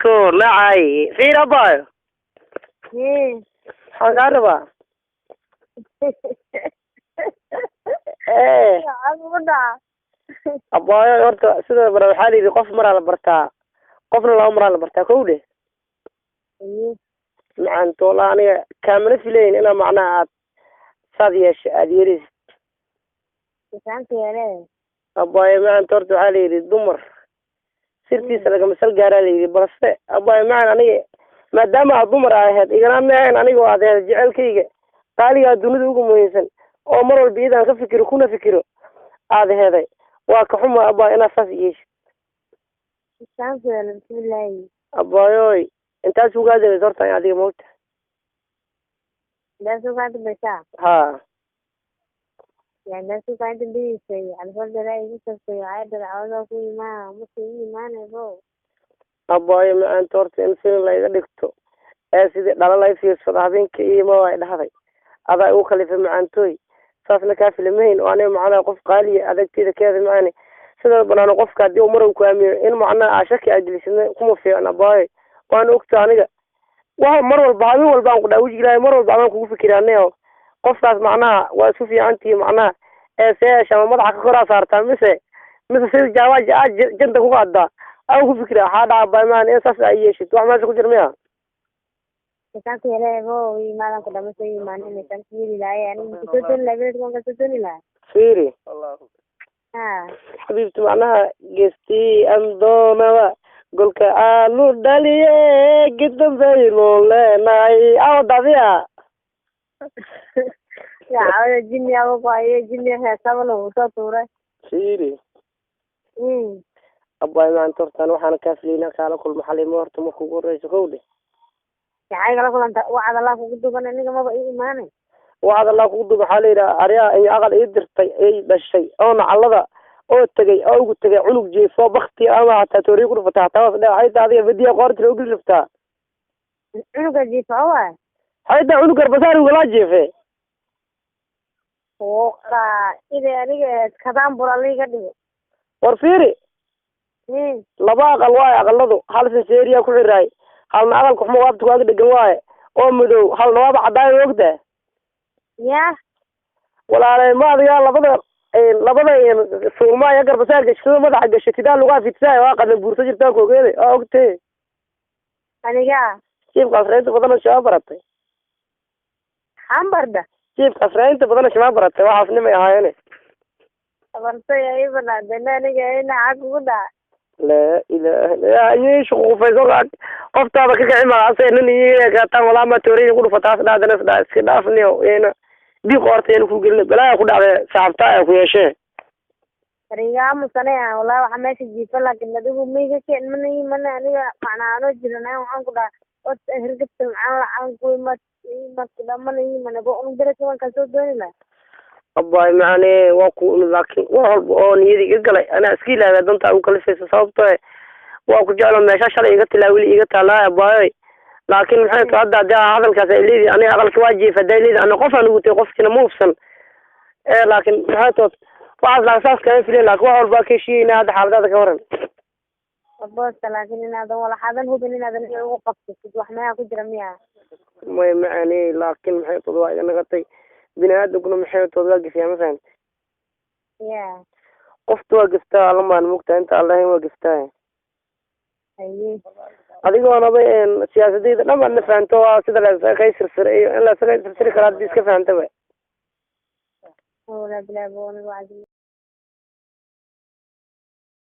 Soo nacay fiir abaayo. Hee. Maxaan kaa rabaa? Ee. Maxaa dhaca? Abaayo, horta sida bara waxaa la yidhi qof maraa la bartaa, qofna laba maraa la bartaa, kow dheh. Haye. Macanto walaa aniga kaamana filayn inaa macnaha aad saad yeesho aada yeeleysid. Isaanta yeelee. Abaayo macanto, horta waxaa la yidhi dumar sirtiisa lagama sal gaaraa la yidhi, balse abaayo macan, aniga maadaama aad dumar aa ahayd igana maahayn, anigoo aad ahayd jecelkayga qaaligaa dunida ugu muhiimsan oo mar walba iyadaan ka fikiro kuna fikiro aad aheeday, waa ka xuma abaayo inaad saas yeeshid. Isaanta yeele, bismillaahi. Abaayoy, intaas ugaadabaysa horta in adiga moogta. Intaasuu kaa dambaysaa? Haa. Yaa, intaasuu kaa dambeysay calfadara igu tagtay caadada cawada ku imaa marka ii imaanaybo. Abaayo macaanta, horta in filin layga dhigto ee sidii dhala lay fiirsado habeenkii iyo ma ay dhahday adaa igu kalifay macaantooy, saasna kaa filmahayn oo aniga macnaha qof qaaliya adagteeda keeda macaani sida banaano qofka haddii uu mar ku aamino in macnaha aa shaki aa gelisidna kuma fiicna abaayo, waana ogta aniga waa mar walba habeen walba aan ku dhaa wejiga mar walba adaan kugu fikiraanay oo qofkaas macnaha waa isku fiicantihi macnaha ee see yeesha ama madaxa ka koraa saartaa mise sida jaawaaji aad janta ku qaadaa aan ku fikira waxaa dhaca abaayo macaani in saas ay yeeshid wax meesha ku jira miya. Isaanta yeelee bo imaadan ku dhama soo imaanin isaanta yeeli lahay aniga kasoo dooni lahay beledka waan kasoo dooni lahay. Fiiri. Haa. Xabiibti, macnaha gestii andoonaba golka aanu dhaliye gidambaynu leenahay awada adiga. Yaa, cawada jinni aba ku hayo, jinni heesaba lagu soo tuuray. Fiiri. Abaayo maanta hortaan waxaana kaa filayna kaala kulmo xalimo horta marka ugu horeyso kow dheh. Maxay kala kulanta? Wacad Allah kugu duban, aniga maba ii imaanay. Waxaad Allah kugu duba waxaa la yidhaha aryaa iyo aqal ii dirtay ay dhashay oo nacalada oo tegay oo ugu tegay cunug jiifo bakti ama hataa tooriyo ku dhufatay hataa waas dhe xayta adiga badiya qoorta loo geli rabtaa. Cunuga jiifa waay. Xayta cunug garbasaar ugalaa jiife. Oqa inay aniga ahayd kadaan bura liiga dhigo. War fiiri. Laba aqal waaye aqaladu, hal sinseeriya ku xiraay, halna aqalka xumo waabta kuaga dhegan waaye oo madow, halna waaba cadaayo ogtaa. Yaa. Walaalay, ma adigaa labada suulma iyo garbasaar gashada madaxa gashay tidaa lugaa fidsaay waa qadan buursa jirtaa koogeede waa ogtee. Aniga. Jiifka asraynta badana shamaa baratay. Hambarda. Jiifka asraynta badana shamaa baratay, waxaas nimay ahaayeene. Bartay ay banaadena aniga ina cag ugu dhaca. Laa ilaaha illa iyo shuqufayso qoftaada ka kici maa ase nin iyo kaataan walaa ma tooriyin ku dhufataas dhaadana isdhaa iska dhaafniyo iyana dii qoorta iyana ku gelina balaaya ku dhacday saxabta ay ku yeeshee. Rigaamusane ah wallahi waxa meesha jiifa, laakiin adigu mayga keen mana mana aniga macnaa anoo jiran waxaan ku dhaha ot hirgabta macaan lacan ku imad imad ku dhaha mana imana bo un daraka waan kasoo dooni lahaa. Abaayo macane, waa ku imid, laakiin wax walba oo niyada iga galay anaa iska ilaawaa danta ugu kalifaysa, sababtoo eh waa ku jeclo meesha shalay iga tilaa weli iga taalaa abaayoy, laakiin maxay tahay hadda haddii hadalkaas ay leedihi aniga aqalki waa jiif hadday leedihi ana qof aan ugu tagay qofkiina ma hubsan ee, laakiin maxay tood waxaas laakiin saas kama filayn, laakiin wax walba ka heshiiyeyna hadda xaaladaada ka waran. Boosta, laakiin inaadan walaxaadan hubin inaadan iga ugu qabsatid wax meeha ku jira miya? May macane, laakiin maxay tood waa iga nagatay, bini aadamkuna maxay tood waa gefiyaa, ma fahamti? Ya. Qofta waa geftaa alamaan mugtaa inta aan lahayn waa geftaa. Haye. Adigoonaba siyaasadayda dhan baad na fahanto waa sida la isaga sirsira iyo in la isaga sirsiri karo haddii iska fahantaba. Wala bilaabo aniga wacdi.